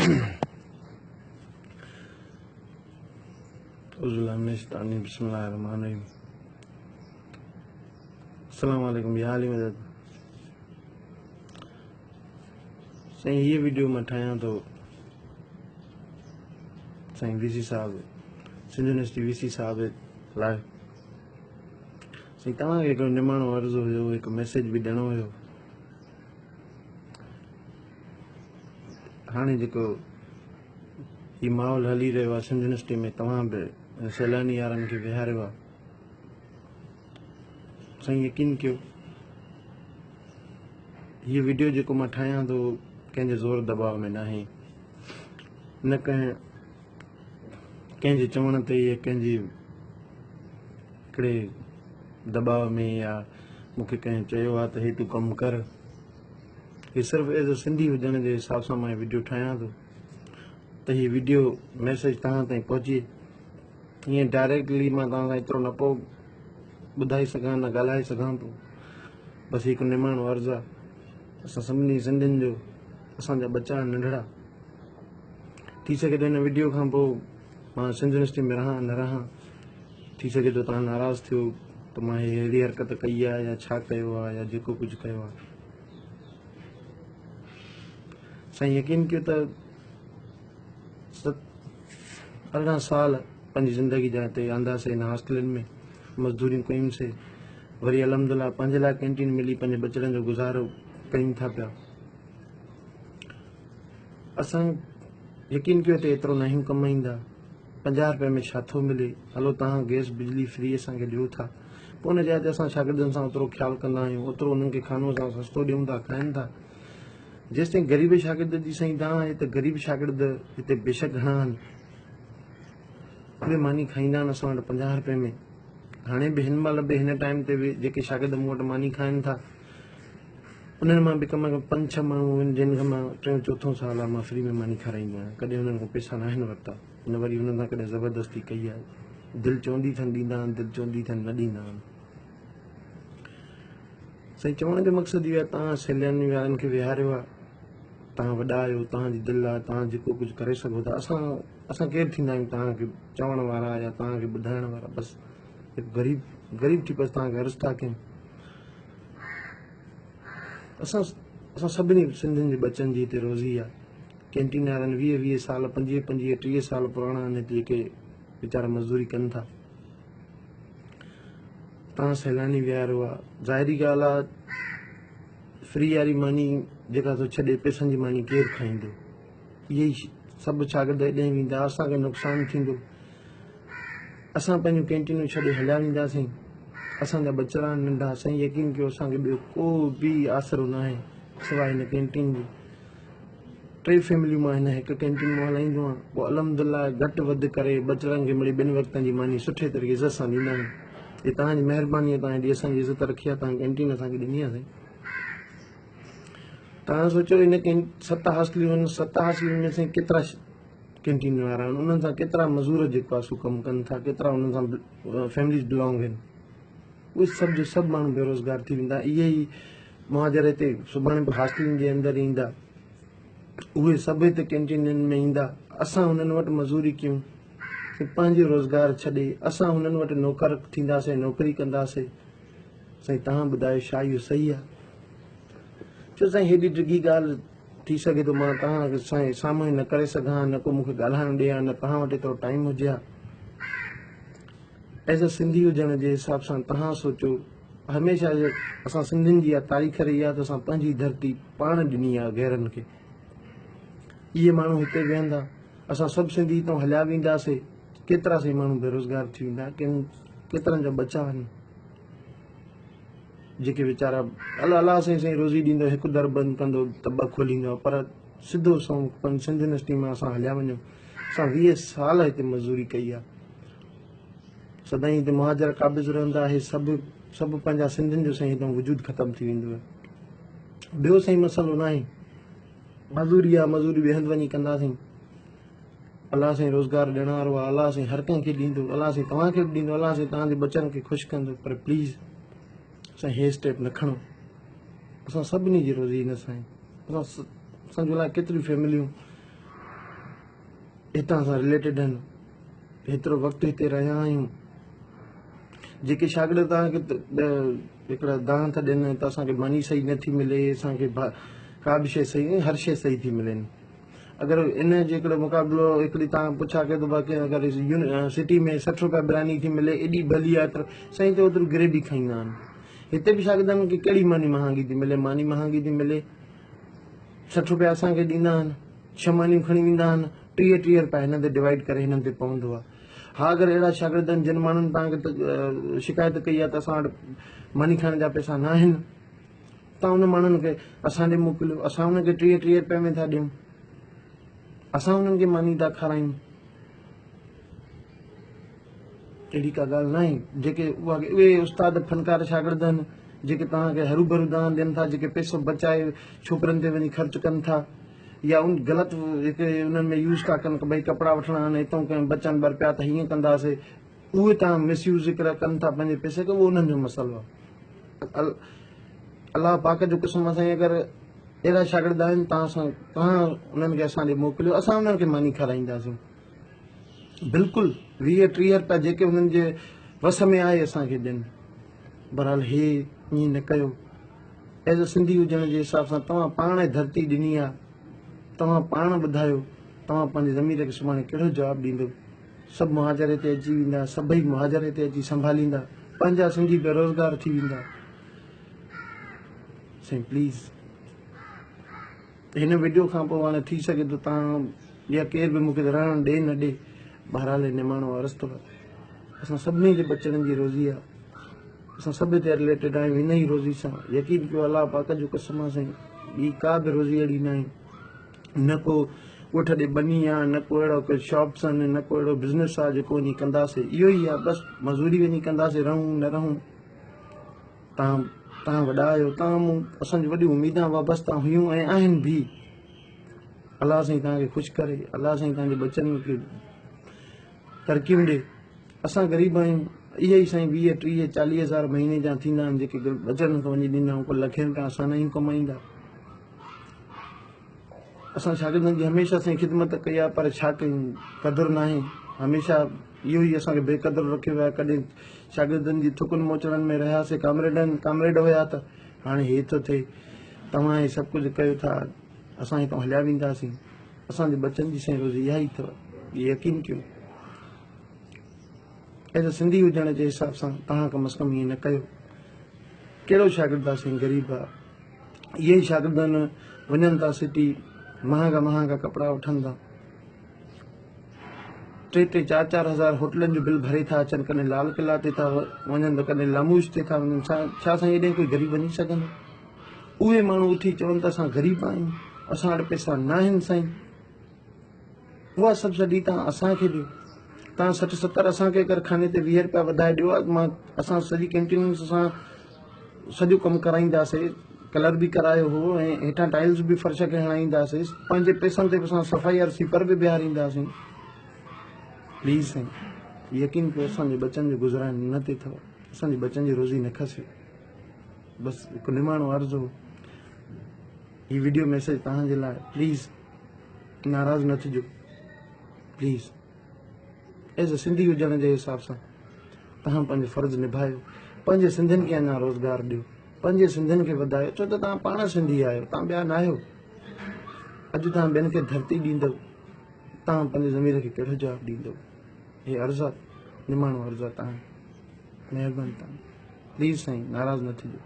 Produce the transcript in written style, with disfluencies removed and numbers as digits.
بسم الله الرحمن الرحيم. السلام عليڪم يا علي مدد. سائين هيء ويڊيو مان ٺاهيان ٿو سائين وي سي صاحب سنڌ يونيورسٽي وي سي صاحب لاء. سائين توهان کي هڪڙو نماڻو عرض هيو، هڪ ميسيج به ڏيڻو هيو. هاڻي جيڪو هي ماحول هلي رهيو آهي سنڌ يونيورسٽي ۾، توهان به سيلاني يارن کي ويهاريو آهي. سائين يقين ڪيو، هي ويڊيو جيڪو مان ٺاهيان ٿو ڪنهن جي زور دٻاء ۾ ناهي، نه ڪنهن جي چوڻ تي يا ڪنهن جي هڪڙي دٻاء ۾ يا مون کي ڪنهن چيو آهي ته هي تون ڪم ڪر. هي صرف ايز سنڌي هجڻ جي حساب سان مان هي ويڊيو ٺاهيان ٿو ته هي ويڊيو ميسيج توهان تائين پهچي. ائين ڊائريڪٽلي مان توهان سان ايترو نه پيو ٻڌائي سگهان نه ڳالهائي سگهان پيو، بس هڪ نماڻو عرض آهي اسان سڀني سنڌين جو، اسان جا ٻچا ننڍڙا، ٿي سگهي ٿو هن ويڊيو کان پوء مان سنڌ يونيورسٽي ۾ رهان نه رهان، ٿي سگهي ٿو توهان ناراض ٿيو ته مان هي اهڙي حرڪت ڪئي آهي يا ڇا ڪيو آهي يا جيڪو ڪجهه ڪيو آهي. سائين يقين ڪيو ته 18 سال پنهنجي زندگي جا هتي آنداسي هن هاسٽلن ۾ مزدوريون ڪيون سي، وري الحمدلله پنهنجي لاء ڪينٽين ملي، پنهنجي ٻچڙن جو گذارو ڪيون ٿا پيا. اسان يقين ڪيو هتي ايترو ناهيون ڪمائيندا، 50 روپئي ۾ ڇا ٿو ملي؟ هلو توهان گئس بجلي فري اسان کي ڏيو ٿا، پوء ان جاء تي اسان شاگردن سان اوترو خيال ڪندا آهيون، اوترو انهن کي کانو اسان سستو ڏيون ٿا، کائن ٿا. جيستائين غريب شاگرد جي سائين دانهن آهي ته غريب شاگرد هتي بيشڪ گهڻا آهن، اهي ماني کائيندا آهن اسان وٽ 50 روپئي ۾. هاڻي به هن مهل به هن ٽائيم تي به جيڪي شاگرد مون وٽ ماني کائن ٿا انهن مان به ڪم از ڪم پنج ڇهه ماڻهو آهن جن کان مان ٽيون چوٿون سال آهي مان فري ۾ ماني کارائيندو آهيان. ڪڏهن انهن کان پئسا ناهن ورتا، نه وري انهن سان ڪڏهن زبردستي ڪئي آهي. دل چوندي اٿن ڏيندا آهن، دل چوندي اٿن نه ڏيندا آهن. سائين چوڻ جو مقصد اهو آهي توهان سيلاني وارن کي ويهاريو آهي، توهان وڏا آهيو، توهان جي دل آهي، توهان جيڪو ڪجهه ڪري سگهو ٿا. اسان ڪير ٿيندا آهيون توهان کي چوڻ وارا يا توهان کي ٻڌائڻ وارا؟ بس هڪ غريب ٿي بس توهان کي عرض ٿا ڪيون. اسان سڀني سنڌين جي ٻچن جي هتي روزي آهي. ڪينٽين وارن 20 20 سال، 25 25، 30 سال پراڻا آهن هتي جيڪي ويچارا مزدوري ڪن ٿا. توهان سيلاني ويهاريو آهي، ظاهري ڳالهه آهي فري واري ماني جيڪا ٿو ڇڏي، پئسن جي ماني ڪير کائيندو؟ اهي ئي سڀ شاگرد هيڏانهن ويندا، اسان کي نقصان ٿيندو. اسان پنهنجون ڪينٽينون ڇڏي هليا وينداسين، اسان جا ٻچڙا آهن ننڍا. سائين يقين ڪيو اسان کي ٻيو ڪو به آسرو ناهي سواء هن ڪينٽين جي. ٽي فيمليون مان هن هڪ ڪينٽين مان هلائيندو آهيان، پوء الحمدلله گهٽ وڌ ڪري ٻچڙن کي مڙئي ٻن وقتن جي ماني سٺي طريقي عزت سان ڏيندا آهيون. هي توهان جي مهرباني آهي، توهان هيڏي اسان جي عزت رکي آهي، توهان ڪينٽين اسان کي ڏني آهي. سائين توهان سوچيو هن ست هاسٽليون آهن، ست هاسٽلين ۾ سائين ڪيترا ڪينٽين وارا آهن، انهن سان ڪيترا مزور جيڪو آهي سو ڪم ڪن ٿا، ڪيترا انهن سان فيمليز بلانگ آهن، اهي سڀ جو سڀ ماڻهو بيروزگار ٿي ويندا. اهي ئي مهاجر هتي سڀاڻي به هاسٽلن جي اندر ايندا، اهي سڀ هتي ڪينٽينن ۾ ايندا. اسان هنن وٽ مزوري ڪيون، پنهنجو روزگار ڇڏي اسان هنن وٽ نوڪر ٿينداسين، نوڪري ڪنداسين. سائين توهان ٻڌايو ڇا اهو صحيح آهي؟ چيو سائين هيڏي ڊگهي ڳالهه ٿي سگهي ٿو مان توهان سائين سامهون نه ڪري سگهان، نه ڪو مون کي ڳالهائڻ ڏي ها، نه توهان وٽ ايترو ٽائيم هجي ها. ايز ا سنڌي هجڻ جي حساب سان توهان سوچو، هميشه اسان سنڌين جي اها تاريخ رهي آهي ته اسان پنهنجي ڌرتي پاڻ ڏني آهي غيرن کي. اهي ماڻهو هتي ويهندا، اسان سڀ سنڌي هتان هليا وينداسي، ڪيترا سائين ماڻهو بيروزگار ٿي ويندا، ڪيترن جا ٻچا آهن جيڪي ويچارا الله سائين سائين روزي ڏيندو، هڪ در بند ڪندو ته ٻه کوليندو، پر سڌو سنئون سنڌ يونيورسٽي مان اسان هليا وڃون. اسان 20 سال هتي مزدوري ڪئي آهي، سدائين هتي مهاجر قابض رهندا، هي سڀ پنهنجا سنڌين جو سائين هتان وجود ختم ٿي ويندو. ٻيو سائين مسئلو ناهي، مزوري آهي، مزوري ٻئي هنڌ وڃي ڪنداسين. الله سائين روزگار ڏيڻ وارو آهي، الله سائين هر ڪنهن کي ڏيندو، الله سائين توهان کي به ڏيندو، الله سائين توهان جي ٻچن کي خوش ڪندو، پر پليز سائين هي اسٽيپ نه کڻو. اسان سڀني جي روزي نه سائين، اسان جو لاء ڪيتريون فيمليون هتان سان رليٽيڊ آهن، هيترو وقت هتي رهيا آهيون. جيڪي شاگرد توهان کي هڪڙا دانهن ٿا ڏين ته اسان کي ماني صحيح نٿي ملي، اسان کي ڪا به شيء صحيح، هر شيء صحيح ٿي ملين. اگر ان جي هڪڙو مقابلو هڪڙي توهان پڇا ڪيو ته باقي اگر سٽي ۾ 60 روپيا برياني ٿي ملي ايڏي ڀلي آهي ته سائين ته اوترو گريوي کائيندا آهن. هتي به شاگردن کي ڪهڙي ماني مهانگي ٿي ملي، ماني مهانگي ٿي ملي 60 روپيا اسان کي ڏيندا آهن، ڇهه مانيون کڻي ويندا آهن، 30 30 روپيا هنن تي ڊوائيڊ ڪري هنن تي پوندو آهي. ها اگر اهڙا شاگرد آهن جن ماڻهن توهان کي شڪايت ڪئي آهي ته اسان وٽ ماني کائڻ جا پئسا نه آهن، توهان انهن ماڻهن کي اسان ڏي موڪليو، اسان انهن کي 30 30 روپيا ۾ ٿا ڏيون، اسان انهن کي ماني ٿا کارايون. اهڙي ڪا ڳالهه ناهي. جيڪي اهي استاد فنڪار شاگرد آهن جيڪي توهان کي هروڀرو دانهن ڏين ٿا، جيڪي پئسو بچائي ڇوڪرن تي وڃي خرچ ڪن ٿا يا ان غلط هڪ انهن ۾ يوز ٿا ڪن ڀئي ڪپڙا وٺڻا آهن هتان ڪنهن بچن ٻه رپيا ته هيئن ڪنداسي، اهي توهان مس يوز هڪڙا ڪن ٿا پنهنجي پئسي کي، اهو انهن جو مسئلو آهي. الله پاڪ جو قسم آهي سائين اگر اهڙا شاگرد آهن توهان سان توهان انهن کي اسان ڏي موڪليو، اسان انهن کي ماني کارائينداسين. بلڪل 20 30 روپيا جيڪي انهن جي وس ۾ آهي اسان کي ڏين. بهرحال هي ائين نه ڪيو. ايز ا سنڌي هجڻ جي حساب سان توهان پاڻ ڌرتي ڏني آ، توهان پاڻ ٻڌايو توهان پنهنجي ضمير کي سڀاڻي ڪهڙو جواب ڏيندو. سڀ مهاجر هتي اچي ويندا، سڀئي مهاجر هتي اچي سنڀاليندا، پنهنجا سنڌي بيروزگار ٿي ويندا. سائين پليز هن وڊيو کان پوء هاڻي ٿي سگهي ٿو توهان يا ڪير به مونکي رهڻ ڏي نه ڏي، بهرحال هي نماڻو عرض اٿو، اسان سڀني جي ٻچڙن جي روزي آ، اسان سڀ هتي رليٽيڊ آهيون هن ئي روزي سان. يقين ڪيو الله پاڪ جو قسم آ سائين ٻي ڪا به روزي اهڙي ناهي، نه ڪو ڳوٺ ڏي ٻني آ، نه ڪو اهڙو ڪو شاپس آهن، نه ڪو اهڙو بزنس آ جيڪو وڃي ڪنداسي، اهو ئي آ بس مزوري وڃي ڪنداسي، رهون نه رهون. توهان وڏا آهيو، توهان مون اسان جون وڏيون اميدان وابسته هيون ۽ آهن به. الله سائين توهان کي خوش ڪري، الله سائين توهان جي ٻچن کي ترقيون ڏي. اسان غريب آهيون، اهي ئي سائين 20 30 40 هزار مهيني جا ٿيندا آهن جيڪي ٻچن کي وڃي ڏيندا آهيون، ڪو لکين رپيا اسان نه آهيون ڪمائيندا. اسان شاگردن جي هميشه سائين خدمت ڪئي آهي پر ڇا ڪيون قدر ناهي، هميشه اهو ئي اسان کي بي قدر رکيو ويو آهي. ڪڏهن شاگردن جي ٿڪن موچڙن ۾ رهياسي، ڪامريڊن ڪامريڊ هيا ته هاڻي هي ٿو ٿئي، توهان هي سڀ ڪجهه ڪيو ٿا، اسان هتان هليا وينداسين، اسان جي ٻچن جي سائين روزي اها ئي اٿو، يقين ڪيو ايز ا سنڌي هجڻ جي حساب سان توهان ڪم از ڪم ائين نه ڪيو. ڪهڙو شاگرد آ سائين غريب آ، اهي ئي شاگردن وڃن ٿا سٽي مهانگا مهانگا ڪپڙا وٺن ٿا، ٽي ٽي چار چار هزار هوٽلن جو بل ڀري ٿا اچن، ڪڏهن لال قلعا تي ٿا وڃن ته ڪڏهن لاموش تي ٿا وڃن. ڇا سائين ايڏي ڪوئي غريب وڃي سگهندو؟ اهي ماڻهو اٿي چون ته اسان غريب آهيون، اسان وٽ پئسا ناهن سائين، اها سبسڊي توهان اسان کي ڏيو. توهان 60 70 اسان کي اگر کاني تي 20 روپيا وڌائي ڏيو، مان اسان سڄي ڪينٽين سان سڄو ڪم ڪرائينداسي، ڪلر به ڪرايو هو ۽ هيٺان ٽائلز به فرش کي هڻائينداسي، پنهنجي پئسن تي اسان صفائي وارو سوئيپر به بيهارينداسين. پليز سائين يقين ڪيو اسان جي ٻچن جو گذران نه تي اٿو، اسان جي ٻچن جي روزي نه کسيو. بس هڪ نماڻو عرض هو، هي وڊيو ميسيج توهان جي لاء، پليز ناراض نه ٿجو، پليز ايز ا سنڌي هجڻ جي حساب سان توهان پنهنجو فرض نڀايو، پنهنجي سنڌين کي اڃا روزگار ڏيو، پنهنجي سنڌين کي وڌايو، ڇو ته توهان پاڻ سنڌي آهيو، توهان ٻيا نه آهيو. اڄ توهان ٻين کي ڌرتي ڏيندو، توهان پنهنجي ضمير کي ڪهڙو جواب ڏيندو؟ هي عرض آ، نماڻو عرض آ، توهان مهرباني، توهان پليز سائين ناراض نه ٿجو.